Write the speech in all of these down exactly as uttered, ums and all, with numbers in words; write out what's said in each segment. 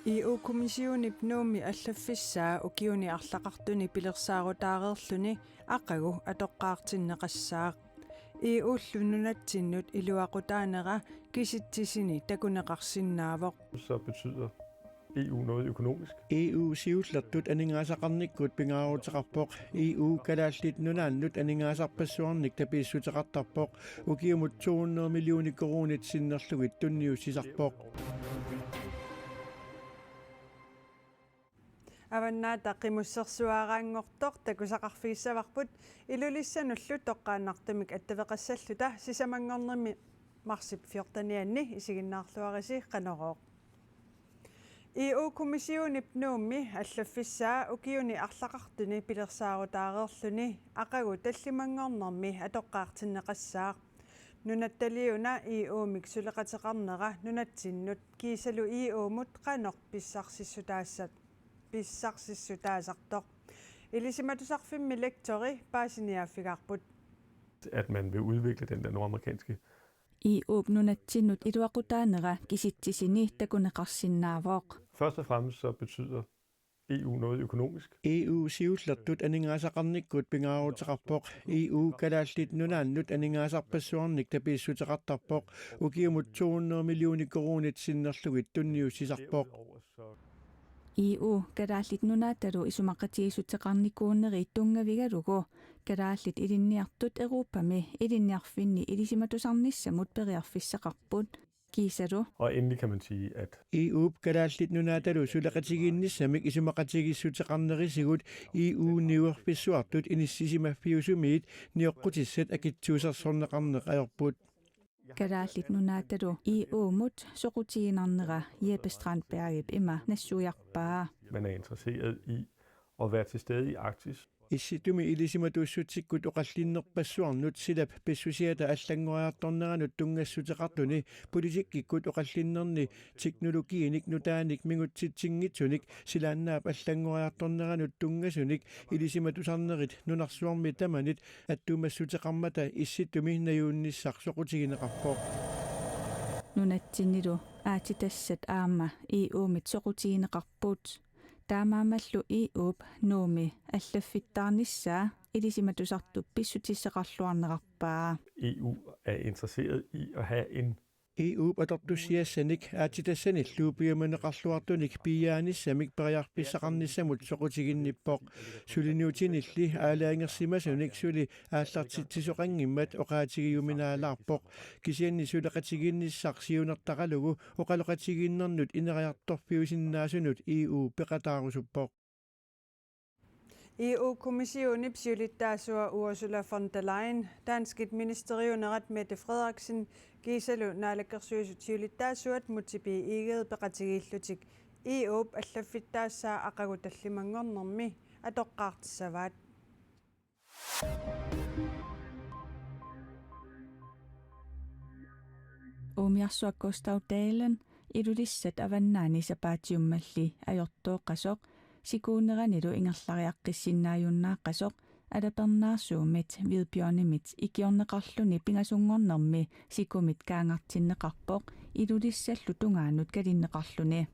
E U-kommissionip Nuummi allaffissaa ukiuni arlaqartuni pilersaarutaareerluni aqagu atoqqaartinneqassaaq. E U-llu nunatsinnut iluaqutaanera kisitsisini takuneqarsinnaavoq. Så betyder E U noget økonomisk. E U siullertut aningaasaqarnikkut pingaaruteqarpoq. E U Kalaallit Nunaannut aningaasarpassuarnik tapiissuteqartarpoq. Ukiumut to hundrede millioner koruunit sinnerlugit tunniussisarpoq. Avannaata Qimussersuaraanngortoq takusaqarfigissavarput Ilulissanullu toqqaannartumik attaveqassalluta sisamanngornermi marsip fjortenianni. Isiginnaarluarisi Qanorooq. E U-kommissionip Nuummi allaffissaa ukiuni arlaqartuni pilersaarutaareerluni aqagu tallimanngornermi atoqqaartinneqassaaq. Nunatta liuna E U-mik suleqateqarnera nunatsinnut kiisalu E U-mut qanoq pissarsissutaassat pissarsissutaasartoq. Ilisimatusarfimmi lektori paasiniaaffigaarput. At man vil udvikle den der nordamerikanske. E U-p nunatsinnut iluaqutaanera kisitsisini takuneqarsinnaavoq. Først og fremmest så betyder E U noget økonomisk. E U siullertut aningaasaqarnikkut pingaaruteqarpoq. E U Kalaallit Nunaannut aningaasarpassuarnik tapiissuteqartarpoq. Ukiumut to hundrede millioner koruunit sinnerlugit tunniussisarpoq. E U Kalaallit Nunaatalu isumaqatigiissuteqarnikuuneri tunngavigalugu kalaallit ilinniartut Europami ilinniarfinni ilisimatusarnissamut periarfissaqarput. Kiisalu. Og endelig kan man sige, at E U-p Kalaallit Nunaatalu suleqatigiinnissamik isumaqatigiissuteqarnerisigut E U-niuerfissuartut inissisimaffiusumiit nioqqutissat akitsuusersorneqarneq ajorput. Kalaallit Nunaatalu E U-mut soqutiginarnera Jeppe Strandbergip ima nassuiarpaa. Man er interesseret i at være til stede i Arktis. Issittumi ilisimatussutsikkut oqallinnerpassuarnut silap pissusiata allanngoriartorneranut tunngassuteqartuni politikkikkut oqallinnerni teknologiinik nutaanik mingutsitsinngitsunik silaannaap allanngoriartorneranut tunngasunik ilisimatusarnerit nunarsuarmi tamanit attuumassuteqarmata Issittumi najuunnissaq soqutigineqarpoq. Nunatsinnilu aatsitassat aamma E U-mit soqutigineqarput. Taamaammallu E U-p Nuummi allaffittaarnissaa ilisimatusartup pissutissaqarluarnerarpaa. E U er interesseret i at have en E U-p atortussiassanik aatsitassanillu piumaneqarluartunik piiaanissamik periarfissaqarnissamut soqutiginnippoq. Suliniutinilli aalajangersimasunik suli aallartitsisoqanngimmat oqaatigiuminaalaarpoq. Kisianni suleqatigiinnissaq siunertaralugu oqaloqatigiinnernut ineriartorfiusinnaasunut E U peqataarusuppoq. E U-kommissionip siulittaasua Ursula von der Leyen, danskit ministeriunerat Mette Frederiksen kiisalu Naalakkersuisut siulittaasuat Múte B. Egede peqatigiillutik E U-p allaffittaassaa aqagu tallimanngornermi atoqqaartissavaat. Umiarsuaq Gustav Dalen Ilulissat Avannaani sapaatiummalli ajortooqqasoq, sikuuneranilu ingerlariaqqissinnaajunnaaqasoq, alapernaarsuummit Hvidbjørnimit ikiorneqarluni pingasunngornermi sikumit kaangartinneqarpoq Ilulissallu tungaanut kalinneqarluni.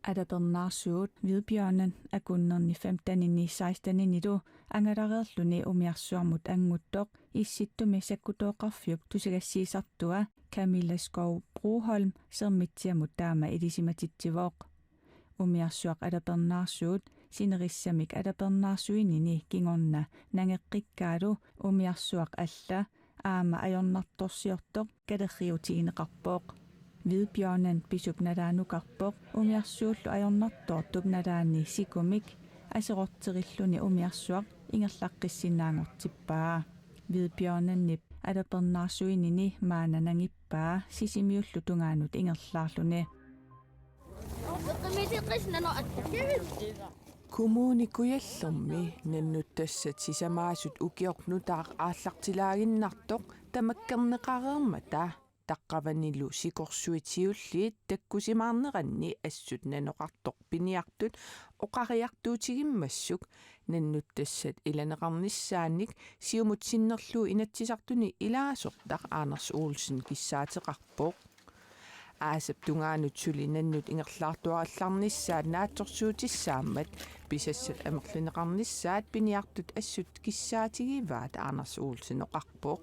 Alapernaarsuut Hvidbjørnen akunnerni femtenini seksteninilu angalareerluni umiarsuarmut annguttoq Issittumi sakkutooqarfiup tusagassiisartua Camilla Skov Broholm Sermitsiamut taama ilisimatitsivoq. Umiarsuaq alapernaarsuut sinerissamik alapernaarsuinini kingorna nangeqqikkaalu umiarsuaq alla aamma ajornartorsiortoq kalerriutigineqarpoq. Hvidbjørnen pisup nalaanukarpoq umiarsuullu ajornartoortup nalaani sikumik aserorterilluni umiarsuaq ingerlaqqissinnaanngortippaa. Hvidbjørnenip alapernaarsuinini maanna nangippaa Sisimiullu tungaanut ingerlaarluni. Kommune Kujallermi nannuttassat sisamaasut ukioq nutaaq aallartilaaginnartoq tamakkerneqareermata taqqavanilu sikorsuit siulliit takkusimaarneranni assut nanoqartoq piniartut oqariartuutigimmassuk nannuttassat ilaneqarnissaannik siumut sinnerlugu Inatsisartuni ilaasortaq Anders Olsen kissaateqarpoq. Aasap tungaanut suli nannut ingerlaartuarallarnissaat naatsorsuutissaammat pisassat amerlineqarnissaat piniartut assut kissaatigivaat, Anders Olsen oqarpoq.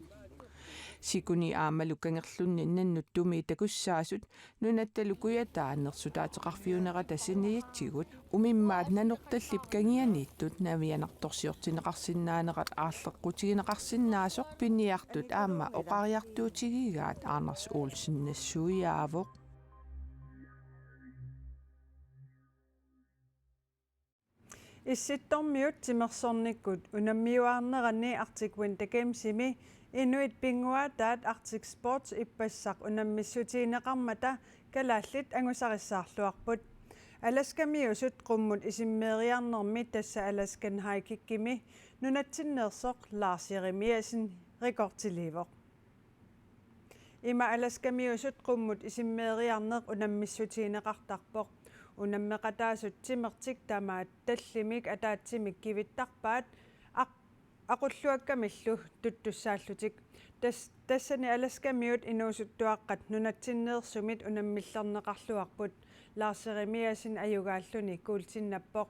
Sikuni aammalu kangerlunni nannut tumii takussaasut Nunattalu Kujataa nersutaateqarfiunerata saniatigut umimmaat Nanortallip Kangianiittut navianartorsiortinneqarsinnaanerat aarleqqutigineqarsinnaasoq piniartut aamma oqariartuutigigaat, Anders Olsen nassuiaavoq. Issittormiut timersornikkut unammiuaarneranni Arctic Winter Gamesimi inuit pinnguaataat Arctic Sports ippassaq unammissutigineqarmata kalaallit angusarissaarluarput. Alaskamiusut qummut isimmeeriarnermi, tassa Alaskan High Kickimi, nunatsinneersoq Lars Jeremiassen rekordiliivoq. Ima Alaskamiusut qummut isimmeeriarneq unammissutigineqartarpoq. Unammeqataasut timertik tamaat tallimik ataatsimik kivittarpaat aq-, aqulluakkamillu tuttussaallutik. Tas-, tassani Alaskamiut inuusuttuaqqat nunatsinneersumit unammillerneqarluarput. Lars Jeremiassen ajugaalluni kuultinnappoq.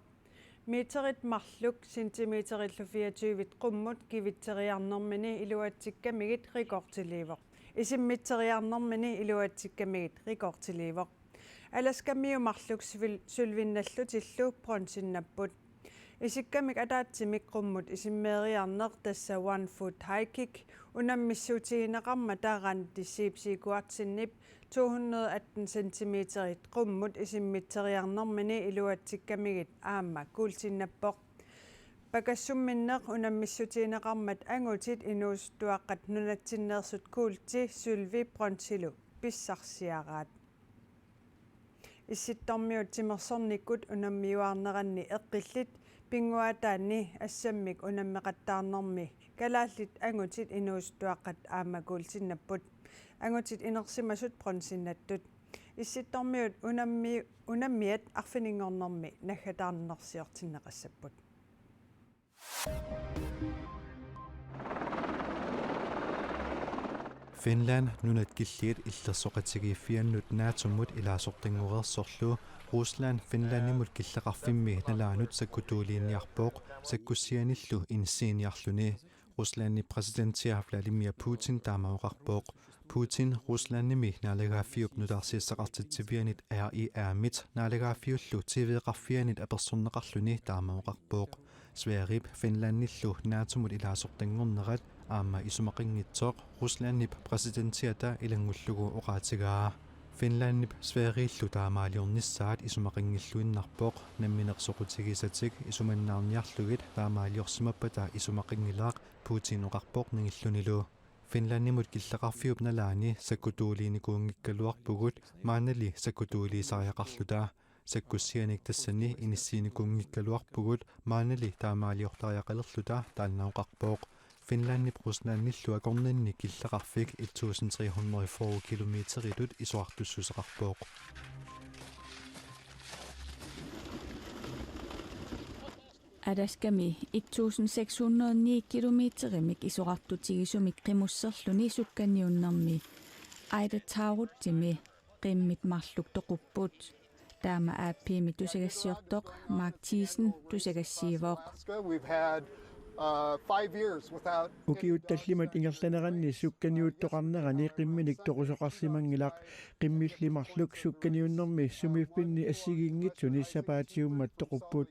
Meterit marluk centimeterillu fireogtyve qummut kivitseriarnermini iluatsikkamigit rekordiliivoq. Isimmitseriarnermini iluatsikkamigit rekordiliivoq. Alaskamiut marluk sylvi-, sylvinnallutillu bronzinnapput. Isikkamik ataatsimik qummut isimmeeriarneq, tassa One Foot High Kick, unammissutigineqarmata Randi Sipsikuartsinip to hundrede atten centimeterit qummut isimmitseriarnermini iluatsikkamigit aamma kuultinnappoq. Pakassumminneq unammissutigineqarmat angutit inuusuttuaqqat nunatsinneersut kuulti, sølvi, bronzilu pissarsiaraat. Issittormiut timersornikkut unammiuaarneranni eqqillit pinnguaataanni assammik unammeqattaarnermi kalaallit angutit inuusuttuaqqat aamma kuultinnapput. Angutit inersimasut bronzinnattut. Issittormiut unammi-, unammiat arfininngornermi naggataarnersiortinneqassapput. Finland nunat killiit illersoqatigiiffiannut NATO-mut ilaasortanngoreersorlu Rusland Finlandimut killeqarfimmi nalaanut sakkutuuliiniarpoq sakkussianillu inissiiniarluni. Ruslandip præsidentia Vladimir Putin taama oqarpoq. Putin Ruslandimi naalagaaffiup nutaarsiassaqartitsivianit R I R-mit naalagaaffiullu T V-qarfianit apersorneqarluni taama oqarpoq. Sverigep Finlandillu NATO-mut ilaasortanngornerat aamma isumaqanngitsoq Ruslandip præsidentiata ilanngullugu oqaatigaa. Finlandip Sverigillu taamaaliornissaat isumaqanngilluinnarpoq, nammineq soqutigisatik isumannaarniarlugit taamaaliorsimappata isumaqanngilaq, Putin oqarpoq ningillunilu. Finlandimut killeqarfiup nalaani sakkutuuliinikuunngikkaluarpugut maannali sakkutuuliisariaqarluta. Sakkussianik tassani inissiinikuunngikkaluarpugut maannali taamaaliortariaqalerluta, taanna oqarpoq. Finlandip Ruslandillu akornanni killeqarfik et tusind tre hundrede og fyrre kilometeritut isorartussuseqarpoq. Alaskami et tusind seks hundrede ni kilometerimik isorartutigisumik qimusserluni sukkaniunnermi Iditarod-imi qimmit marluk toqupput. Taama A P-mi tusagassiortoq Mark Thiessen tusagassiivoq. We've had, uh, five years without Ukiut tallimat ingerlaneranni sukkaniuttoqarnerani qimminik toqusoqarsimanngilaq. Qimmilli marluk sukkaniunnermi sumiiffinni assigiinngitsuni sapaatiummat toqupput.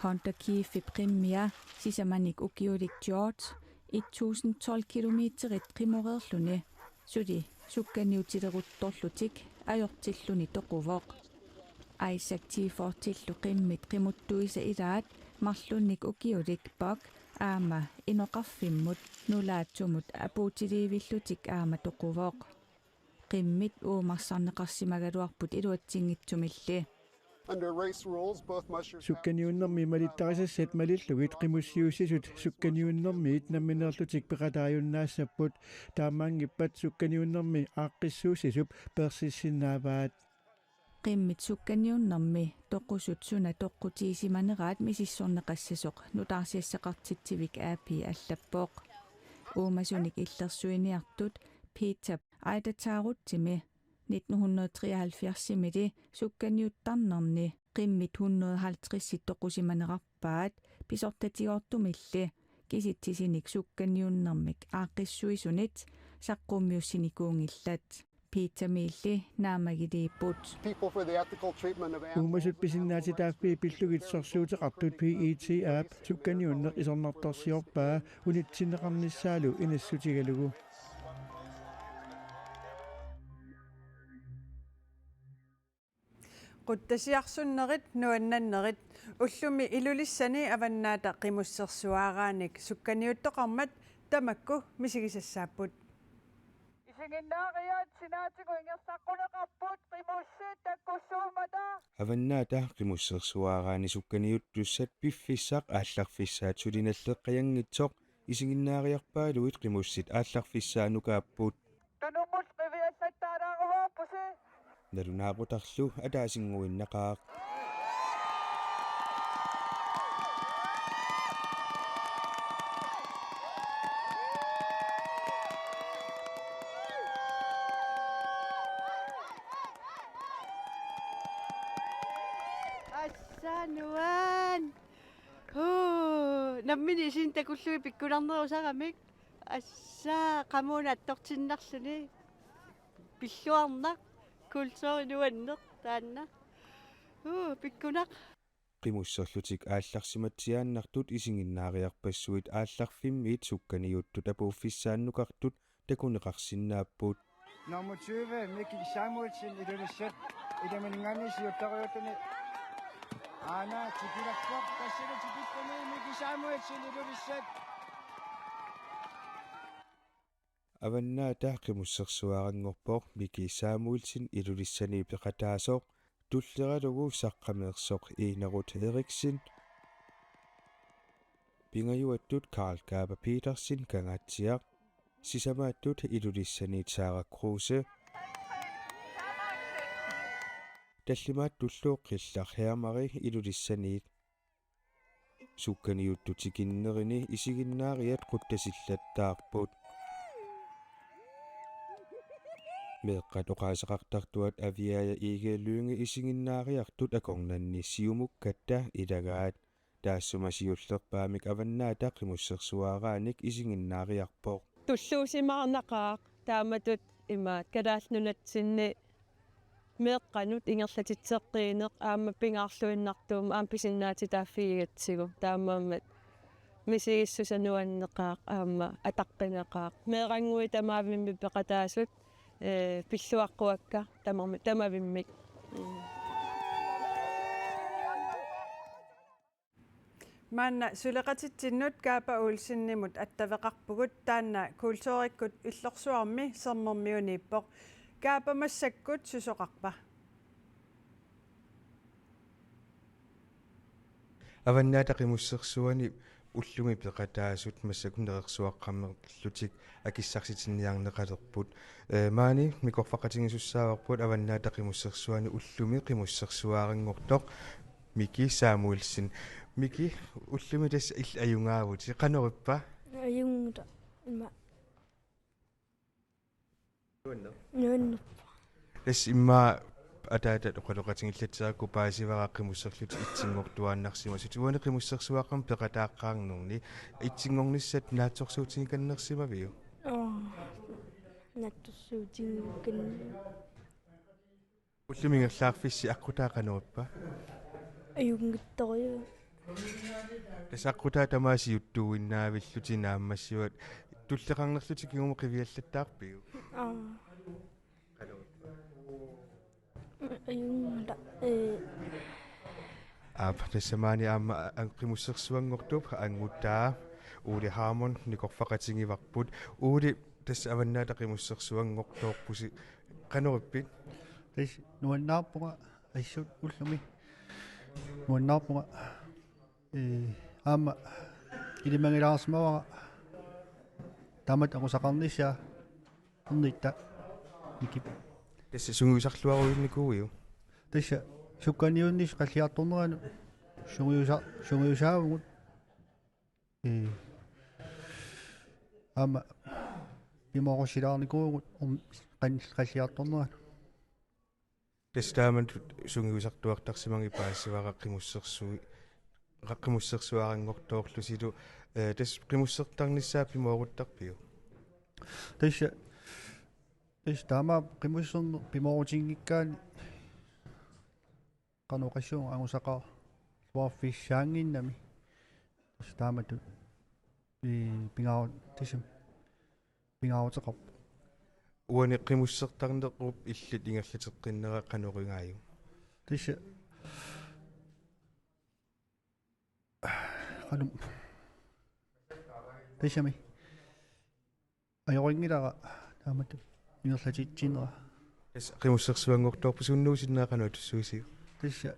Hunter Keithip qimmia sisamanik ukiulik George et tusind tolv kilometerit qimoreerluni suli sukkaniutileruttorlutik ajortilluni toquvoq. Isaac T forty-llu qimmit qimuttuisa ilaat marlunnik ukiulik Buck aamma inoqarfimmut nulaatsumut apuutiliivillutik aamma toquvoq. Qimmit uumarsarneqarsimagaluarput iluatsinngitsumilli. Under race rules, both mushroom Sukkaniunnermi malittarisassat malillugit qimussiuussisut sukkaniunnermiit nammineerlutik peqataajunnaassapput. Taamaanngippat sukkaniunnermi aaqqissuussisup peersissinnaavaat. Qimmit sukkaniunnermi toqusut suna toqqutiisimaneraat misissorneqassasoq nutaarsiassaqartitsivik A P allappoq. Uumasunik illersuiniartut Peter Aida Tarutsimi nitten hundrede treoghalvfjerds-imili sukkaniuttarnerni qimmit hundrede halvtreds toqusimanerarpaat pisortatigoortumilli kisitsisinik sukkaniunnermik aaqqissuisunit saqqummiussinikuunngillat. Piitsamiilli naammagiliipput. People for the ethical treatment of animals. Uumasut pisinnaatitaaffii pillugit sorsuuteqartut P E T aap sukkaniunneq isornartorsiorpaa unitsinneqarnissaalu inassutigalugu. Quttasiarsunnerit nuannannerit ullumi Ilulissani Avannaata Qimussersuaaraanik sukkaniuttoqarmat tamakku misigisassaapput. Isiginnaariaat sinaatigut ingerlaqquneqarput qimussit takkussuummata. Avannaata Qimussersuaaraani sukkaniuttussat piffissaq aallarfissaat suli nalleqqajanngitsoq isiginnaariarpaaluit qimussit aallarfissaanukaapput. Tunummut qiviallattaaraaruarpusi. Nalunaaqutarlu ataasinnguinnaqaaq. Assanuan. Huu, nammineq isinnik takullugit pikkunarnerusaramik. Assaa, qamuuna attortinnarluni. Pilluarnaq, kulturi nuanneq taanna. Huu, pikkunaq. Qimusserlutik aallarsimatsiaannartut isiginnaariarpassuit aallarfimmiit sukkaniuttut apuuffissaannukartut takuneqarsinnaapput. Nummer tyve, Mikkel Samuelsen, Ilulissat, ilaminngaanniit siullerujussuartuni. Aana, tikilerpoq, tassani tikittani, Mikkel Samuelsen, Ilulissat. Avannaata Qimussersuaranngorpoq Mikkel Samuelsen Ilulissani peqataasoq, tulleralugu saqqameersoq Enerut Eriksen, pingajuattut Karl Gaber Petersen Kangaatsiaq, sisamaattut Ilulissaniit Sara Kruse, tallimaattullu Qillaq Hermari Ilulissaniit. Sukkaniuttut tikinnerini isiginnaariat quttasillattaarput. Meeqqat oqaaseqartartuat Aviaja Egede Lynge isiginnaariartut akornanni siumukkatta ilagaat. Taassuma siullerpaamik Avannaata Qimussersuaaraanik isiginnaariarpoq. Tulluusimaarnaqaaq taamatut imaat Kalaallit Nunatsinni meeqqanut ingerlatitseqqiineq aamma pingaarluinnartuummat aamma pisinnaatitaaffigigatsigu. Taamaammat misigissuseq nuanneqaaq aamma ataqqineqaaq. Meerannguit tamavimmik peqataasut, ee, pilluaqquakka tamarmi-, tamavimmik. Mm. Maanna suleqatitsinnut Gaber Olsenimut attaveqarpugut, taanna kulturikkut illorsuarmi Sermermiuniippoq. Gaber, massakkut susoqarpa? Avannaata Qimussersuani ullumi peqataasut massakkut nerersuaqqammerlutik akissarsitinniarneqalerput. Ee, maani nikorfaqatigisussaavarput Avannaata Qimussersuani ullumi qimussersuaranngortoq Mikkel Samuelsen. Mikkel, ullumi tassa illit ajugaavutit. Qanorippa? Ajunngilaq. Ima. Nuanneq. Nuanneq. Tassa immaqa ataatat oqaloqatigillatsiarakku paasivara qimusserlutit itsinngortuaannarsimasut. Uani qimussersuaqqamik peqataaqqaarnerni itsinngornissat naatsorsuutigikannersimaviuk? Aa, naatsorsuutigikan- Ullumi ingerlaarfissi aqqutaa qanorippa? Ajunngitsorujuk. Tassa aqqutaa tamaasa siuttuuinnaavillutik naammassivat, tulleqarnerlutik kingumut qiviallattaarpiuk? Aa. Qanorippa? Ajunngilaq, ee. Aap, tassa maani aamma a-, qimussersuanngortup angutaa Ole Hammond nikorfaqatigivarput. Ole, tassa Avannaata Qimussersuanngortoorpusi. Qanorippit? Tassa nuannaarpunga assut ullumi. Nuannaarpunga. Ee, aamma ilimagilaarsimavara taamatut angusaqarnissaa. Ernitta Mikip. Tassa sungiusarluarujunnikuuiuk? Tassa sukkaniunnis qalliartorneranut sungiusa-, sungiusaavugut. Ee, aamma pimoorussilaarnikuuvugut um qan-, qalliartorneranut. Tassa taamatut sungiusartuartarsimagit paasivara qimussersui-, qimussersuaranngortoorlusilu, eh, tassa qimussertarnissaa pimooruttarpiuk? Tassa, tassa taama qimusserneq pimoorutinngikkaanni qanoq oqassuunga angusaqaaq luarfissaannginnami. Tassa taamatut pi-, pingaaru-, tassami pingaaruteqarpoq. Uani qimussertarnerup illit ingerlateqqinnera qanoq igaajuk? Tassa qanoq, tassami ajorinngilara taamatut ingerlatitsinnera. Tassa qimussersuanngortoorpusi unnuusinnaa qanoq atussuisiuk? Tassa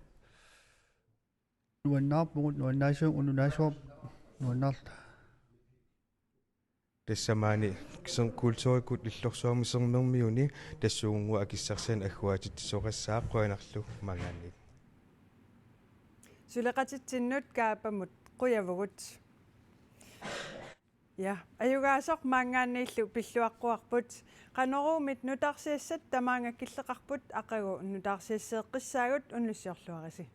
nuannaarpugut, nuannaassuugut, ununaassuarput nuannaarluta. Tassa maani Ser-, kulturikkut illorsuarmi Sermermiuni tassuugunnguaq akissarsianik agguaatitsisoqassaaq, qujanarlu maanngaanniit. Suleqatitsinnut Kaapamut qujavugut. Ja, ajugaasoq maanngaanniillu pilluaqquarput. Qanoruumit nutaarsiassat tamaanga killeqarput, aqagu nutaarsiasseeqqissaagut, unnussiorluarisi.